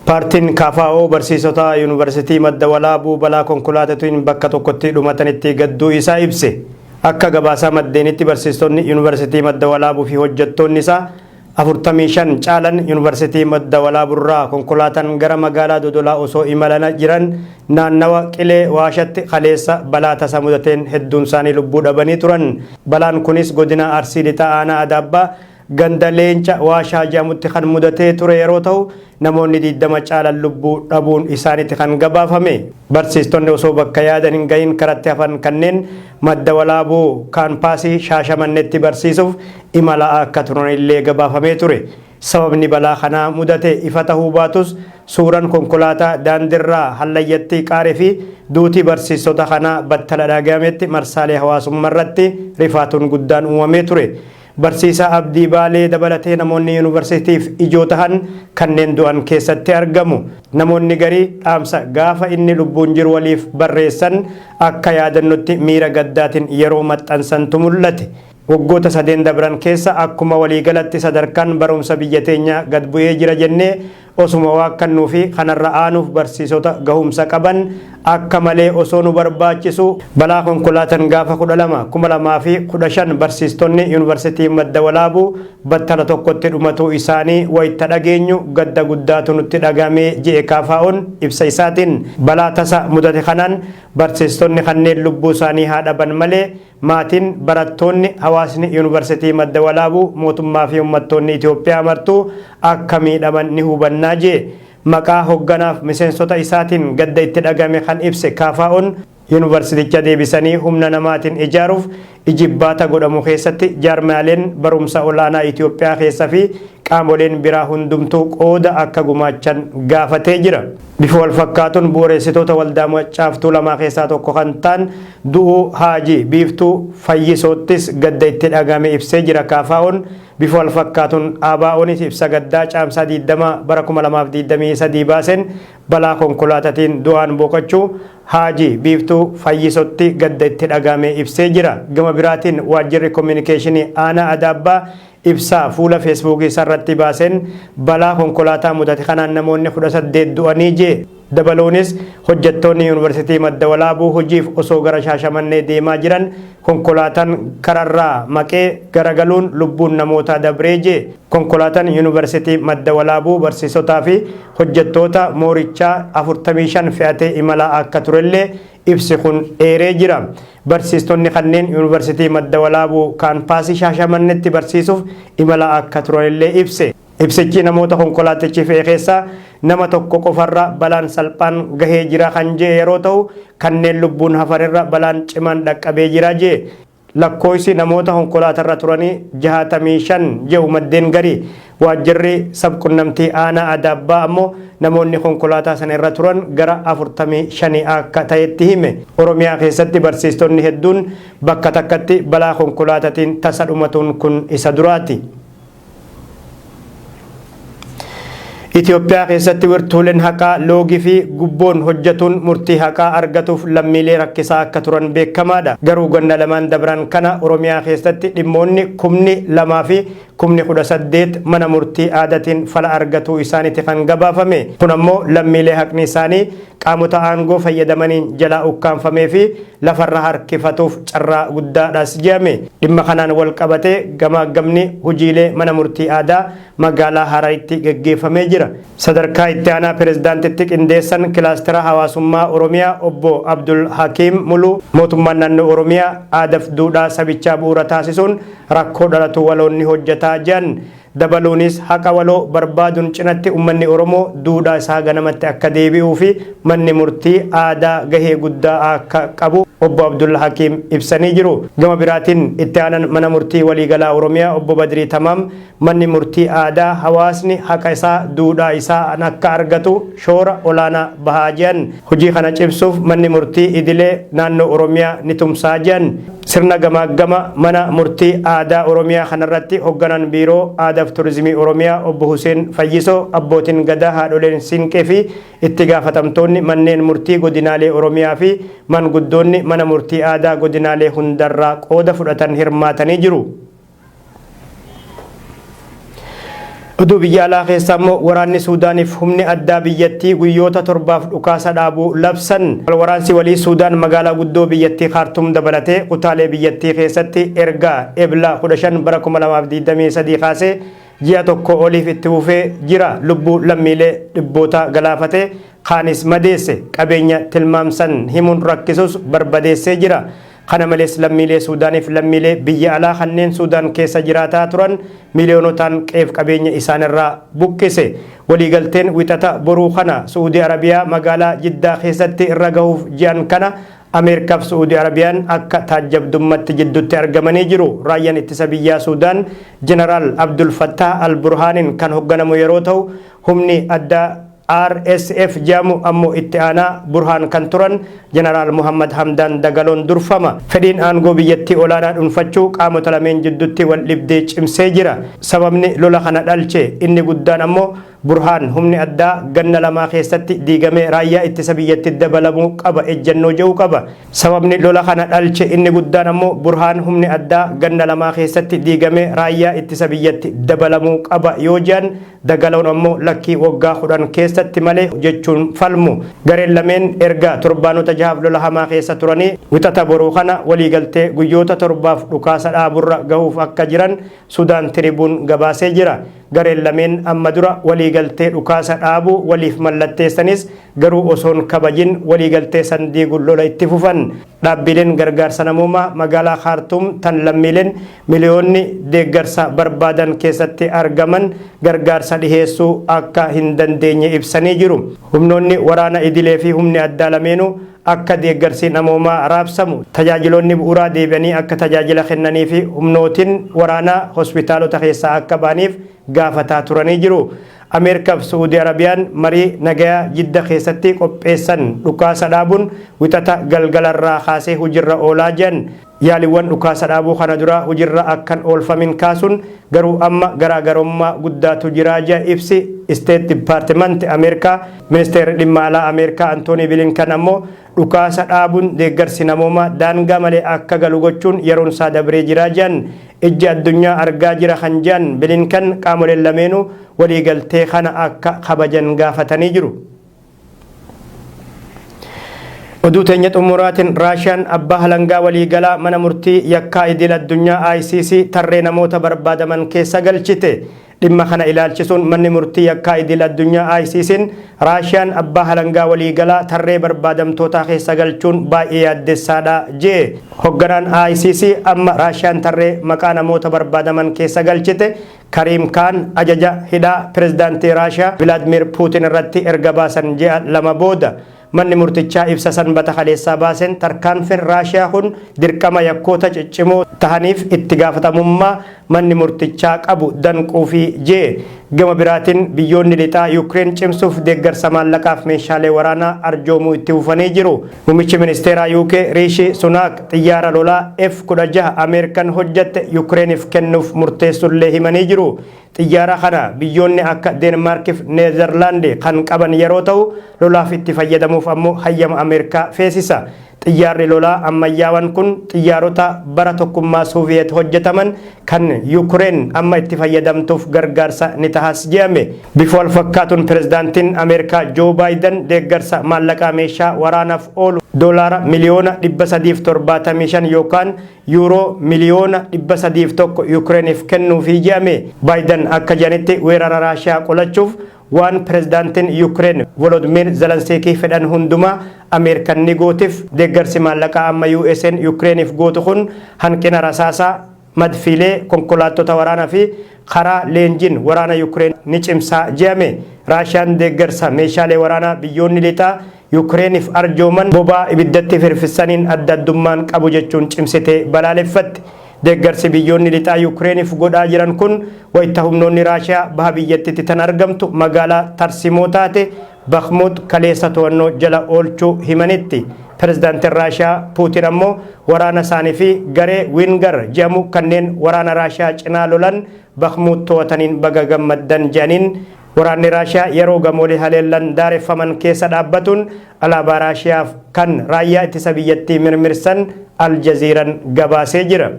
Paartiin KFO barsiisota Yuunivarsiitii Madda Walaabuu balaa konkolaatatiin bakka tokkotti dhumatanitti gadduu isaa ibse. Akka gabaasaa maddeenitti barsiistonni Yuunivarsiitii Madda Walaabuu fi hojjettoonni isaa 45 caalan Yuunivarsiitii Madda Walaaburraa konkolaataan gara magaalaa Dodolaa osoo imalaa jiran naannawa Qilee Waashatti kaleessa balaa tasa mudateen hedduun isaanii lubbuu dhabanii turan. Balaan kunis godina Arsii Lixaa Aanaa Adaabbaa ganda Leenca Waashaa jedhamutti kan mudatee ture yeroo ta'u, namoonni 20 caalan lubbuu dhabuun isaaniitti kan gabaafame. Barsiistonni osoo bakka yaadan hin gahin karatti hafan kanneen Madda Walaabuu kaampaasii Shaashamannetti barsiisuuf imala akka turanillee gabaafamee ture. Sababni balaa kanaa mudate ifa tahuu baatus, suuraan konkolaataa daandirraa hallayyatti qaaree fi duutii barsiistota kanaa battala dhagahametti marsaalee hawaasummaa irratti rifaatuun guddaan uumamee ture. Barsiisaa Abdii Baalee dabalatee namoonni yuunivarsiitiif ijoo tahan kanneen du'an keessatti argamu. Namoonni garii dhaamsa gaafa inni lubbuun jiru waliif barreessan akka yaadannotti miira gaddaatiin yeroo maxxansantu mul'ate. Waggoota sadeen dabran keessa akkuma waliigalatti sadarkaan barumsa biyya teenyaa gad bu'ee jira jennee osuma waakkannuu fi kanarra aanuuf barsiisota gahumsa qaban akka malee osoo nu barbaachisu, balaa konkolaataan gaafa 12 2015 barsiistonni Yuunivarsiitii Madda Walaabuu battala tokkotti dhumatuu isaanii wayita dhageenyu gadda guddaatu nutti dhagahame je'e KFO'n ibsa isaatiin. Balaa tasa mudate kanaan barsiistonni kanneen lubbuu isaanii haa dhaban malee, maatiin, barattoonni, hawaasni Yuunivarsiitii Madda Walaabuu, mootummaa fi uummattoonni Itoophiyaa martuu akka miidhaman ni hubannaa jee. Maqaa hogganaaf miseensota isaatiin gadda itti dhagame kan ibse KFO'n, yuunivarsiiticha deebisanii humna namaatiin ijaaruuf ijibbaata godhamu keessatti jaarmaaleen barumsa olaanaa Itoophiyaa keessa fi qaamoleen biraa hundumtuu qooda akka gumaachan gaafatee jira. Bifa wal fakkaatuun bu'uureessitoota Waldaa Maccaa fi Tuulamaa keessaa tokko kan ta'an du'uu Haajii Biiftuu Fayyisoottis gadda itti dhagame ibsee jira KFO'n. Bifa wal fakkaatuun ABO'nis ibsa gaddaa Caamsaa 20 bara 2023 baaseen balaa konkolaataatiin du'aan boqochuu Haajii Biiftuu Fayyisotti gadda itti dhagame ibsee jira. Gama biraatiin waajjirri kominikeeshinii aanaa Adaabbaa ibsaa fuula Feesbuukii isaarratti baaseen balaa konkolaataa mudate kanaan namoonni 18 du'anii jee. Dabaluunis hojjettoonni Yuunivarsiitii Madda Walaabuu hojiif osoo gara Shaashamannee deemaa jiran konkolaataan kararraa maqee garagaluun lubbuun namootaa dabree jee. Konkolaataan Yuunivarsiitii Madda Walaabuu barsiisotaa fi hojjettoota moorichaa 45 fe'atee imalaa akka turellee ibsi kun eeree jira. Barsiistonni kanneen Yuunivarsiitii Madda Walaabuu kaampaasii Shaashamannetti barsiisuuf imala akka turanillee ibse. Ibsichi namoota konkolaatichi fe'e keessaa nama tokko qofarra balaan salphaan gahee jira kan jee yeroo ta'u, kanneen lubbuun hafanirra balaan cimaan dhaqqabee jira jee. Lakkoofsi namoota konkolaatarra turanii 65 jedhu maddeen garii. Waajjirri sabqunnamtii aanaa Adaabbaa ammoo namoonni konkolaataa sana irra turan gara 45 akka ta'etti hime. Oromiyaa keessatti barsiistonni hedduun bakka takkatti balaa konkolaataatiin tasa dhumatuun kun isa duraati. Itoophiyaa keessatti wirtuuleen haqaa loogii fi gubboon hojjetuun murtii haqaa argatuuf lammiilee rakkisaa akka turan beekamaadha. Garuu ganna lamaan dabran kana Oromiyaa keessatti dhimmoonni 2018,018 mana murtii aadaatiin fala argatuu isaaniiti kan gabaafame. Kun ammoo lammiilee haqni isaanii qaamota aangoo fayyadamaniin jalaa ukkaanfamee fi lafarra harkifatuuf carraa guddaadhas jedhame. Dhimma kanaan wal qabatee gamaagamni hojiilee mana murtii aadaa magaalaa Hararitti geggeeffamee jira. Sadarkaa itti aanaa pirezidaantitti qindeessan kilaastera hawaasummaa Oromiyaa obbo Abdul Hakiim Muluu, mootummaan naannoo Oromiyaa aadaaf duudhaa sabichaa bu'uura taasisuun rakkoo dhalatu waloon ni hojjetaa jedhan. Dabaluunis haqa waloo barbaaduun cinatti uummanni Oromoo duudhaa isaa ganamatti akka deebi'uu fi manni murtii aadaa gahee guddaa akka qabu obbo Abdul Hakiim ibsanii jiru. Gama biraatiin itti aanan mana murtii waliigalaa Oromiyaa obbo Badrii Tamaam manni murtii aadaa hawaasni haqa isaa duudhaa isaa akka argatu shoora olaanaa bahaa jiran. Hojii kana cimsuuf manni murtii idilee naannoo Oromiyaa ni tumsaa jiran. Sirna gamaagama mana murtii aadaa Oromiyaa kanarratti hoogganaan biiroo aadaaf turizimii Oromiyaa obbo Huseen Fayyisoo, abbootiin gadaa, haadholeen siinqee fi itti gaafatamtoonni manneen murtii godinaalee Oromiyaa fi manguddoonni mana murtii aadaa godinaalee hundarraa qooda fudhatan hirmaatanii jiru. Oduu biyya alaa keessaa immoo waraanni Suudaaniif humni addaa biyyattii guyyoota 7f dhukaasa dhaabuu labsan. Waraansi walii Suudaan magaalaa guddoo biyyattii Kaartum dabalatee kutaalee biyyattii keessatti erga Ebla 15 bara 2023 kaasee ji'a tokko oliif itti fufee jira. Lubbuu lammiilee dhibboota galaafate, kaanis madeesse, qabeenya tilmaamsan himuun rakkisus barbadeessee jira. Kana malees lammiilee Suudaaniif lammiilee biyya alaa kanneen Suudaan keessa jiraataa turan miiliyoonotaan qe'eef qabeenya isaanirraa buqqise. Waliigalteen Wixata boruu kana Su'uudii Arabiyaa magaalaa Jiddaa keessatti irra gahuuf ji'an kana Ameerikaaf Su'uudii Arabiyaan akka taajjabdummatti jiddutti argamanii jiru. Raayyaan ittisa biyyaa Suudaan Jeneraal Abdul Fattaah Al-Burhaaniin kan hogganamu yeroo ta'u, humni addaa RSF jedhamu ammoo itti aanaa Burhaan kan turan Jeneraal Muhammad Hamdaan Dagaloon durfama. Fedhiin aangoo biyyattii olaanaa dhunfachuu qaamota lameen jiddutti wal dhibdee cimsee jira. Sababni lola kana dhalche inni guddaan ammoo Burhaan humni addaa ganna lamaa keessatti diigamee raayyaa ittisa biyyatti dabalamuu qaba ejjannoo jedhu qaba. Sababni lola kana dhalche inni guddaan ammoo Burhaan humni addaa ganna lamaa keessatti diigamee raayyaa ittisa biyyatti dabalamuu qaba yoo jedhan, Dagaloon ammoo lakkii waggaa 10 keessatti malee jechuun falmu. Gareen lameen erga torbaanota jahaaf lola hamaa keessa turanii Wixata boruu kana waliigaltee guyyoota 7f dhukaasa dhaaburra gahuuf akka jiran Sudaan Tiribuun gabaasee jira. Gareen lameen amma dura waliigaltee dhukaasa dhaabuu waliif mallatteessanis garuu osoon kabajin waliigaltee san diiguun lola itti fufan. Dhaabbiileen gargaarsa namoomaa magaalaa Khaartuum tan lammiileen miliyoonni deeggarsa barbaadan keessatti argaman gargaarsa dhiheessuu akka hin dandeenye ibsanii jiru. Humnoonni waraana idilee fi humni addaa lameenuu akka deeggarsi namoomaa raabsamu, tajaajiloonni bu'uuraa deebi'anii akka tajaajila kennanii fi humnootiin waraanaa hospitaalota keessaa akka ba'aniif gaafataa turanii jiru. Ameerikaaf Su'uudii Arabiyaan marii nagayaa Jidda keessatti qopheessan dhukaasa dhaabuun Wixata galgalarraa kaasee hujirra oolaa je'an. Yaaliwwan dhukaasa dhaabuu kana dura hujirra akkan oolfamin kaasuun garuu amma garaagarummaa guddaatu jira je'a ibsi State Department Ameerikaa. Ministeerri Dhimma Alaa Ameerikaa Antoonii Bilinkan ammoo dhukaasa dhaabuun deeggarsi namoomaa daangaa malee akka galu gochuun yeroonsaa dabree jira je'an. Ijji addunyaa argaa jira kan je'an Bilinkan qaamoleen lameenuu waliigaltee kana akka kabajan gaafatanii jiru. Oduu teenya xumuraatiin Raashiyaan abbaa halangaa waliigalaa mana murtii yakkaa idil addunyaa ICC tarree namoota barbaadaman keessa galchite. Dhimma kana ilaalchisuun manni murtii yakkaa idil addunyaa ICCn Raashiyaan abbaa halangaa waliigalaa tarree barbaadamtootaa keessa galchuun baay'ee yaaddessaadha je'e. Hogganaan ICC amma Raashiyaan tarree maqaa namoota barbaadaman keessa galchite Kariim Kaan ajaja hidhaa pirezidaantii Raashiyaa Vilaadmiir Puutin irratti erga baasan ji'a lama booda. Manni murtichaa ibsa Sanbata kaleessaa baaseen tarkaanfin Raashiyaa kun dirqama yakkoota ciccimoo tahaniif itti gaafatamummaa manni murtichaa qabu danquufi je'e. Gama biraatin biyyoonni lixaa Yukireen cimsuuf deeggarsa maallaqaaf meeshaalee waraanaa arjoomuu itti fufanii jiru. Muummichi ministeeraa UK Riishii Sunaak xiyyaara lolaa F-16 Ameerikan hojjatte Yukireeniif kennuuf murteessullee himanii jiru. Xiyyaara kana biyyoonni akka Deenmaarkif Neezerlaandi kan qaban yeroo ta'u, lolaaf itti fayyadamuuf ammoo hayyama Ameerikaa feesisa. Xiyyaarri lolaa ammayyaawan kun xiyyaarota bara Tokkummaa Suuviyeet hojjetaman kan Yukireen amma itti fayyadamtuuf gargaarsa ni tahas je'ame. Bifa walfakkaatuun Pirezidaantiin Ameerikaa Joo Baayidan deeggarsa maallaqaa meeshaa waraanaaf oolu doolaara miliyoona 375 yookaan Yuuroo miliyoona 301 Yukireeniif kennuufi je'ame. Baayidan akka je'anitti weerara Raashiyaa qolachuuf waan Pirezidaantiin Yukireen Volodmiir Zelansiikii fedhan hundumaa Ameerikan ni gootif. Deeggarsi maallaqaa amma US'n Yukireeniif gootu kun hanqina rasaasaa, madfiilee, konkolaattota waraanaa fi karaa leenjiin waraana Yukireen ni cimsa je'ame. Raashiyaan deeggarsa meeshaalee waraanaa biyyoonni lixaa Yukireeniif arjooman bobaa ibiddatti firfissaniin adda addummaan qabu jechuun cimsitee balaaleffatti. Deeggarsi biyyoonni lixaa Yukireeniif godhaa jiran kun wayita humnoonni Raashiyaa baha biyyattitti tan argamtu magaalaa tarsimoo taate Bakhmut kaleessa to'annoo jala oolchuu himanitti. Pirezidaantiin Raashiyaa Puutin ammoo waraana isaanii fi garee Wiingar jedhamu kanneen waraana Raashiyaa cinaa lolan Bakhmut to'ataniin baga gammaddan jedhaniin. Waraanni Raashiyaa yeroo gamoolee haleellan daareffaman keessa dhaabbatuun alaabaa Raashiyaaf kan raayyaa ittisa biyyattii mirmirsan Al Jazeeran gabaasee jira.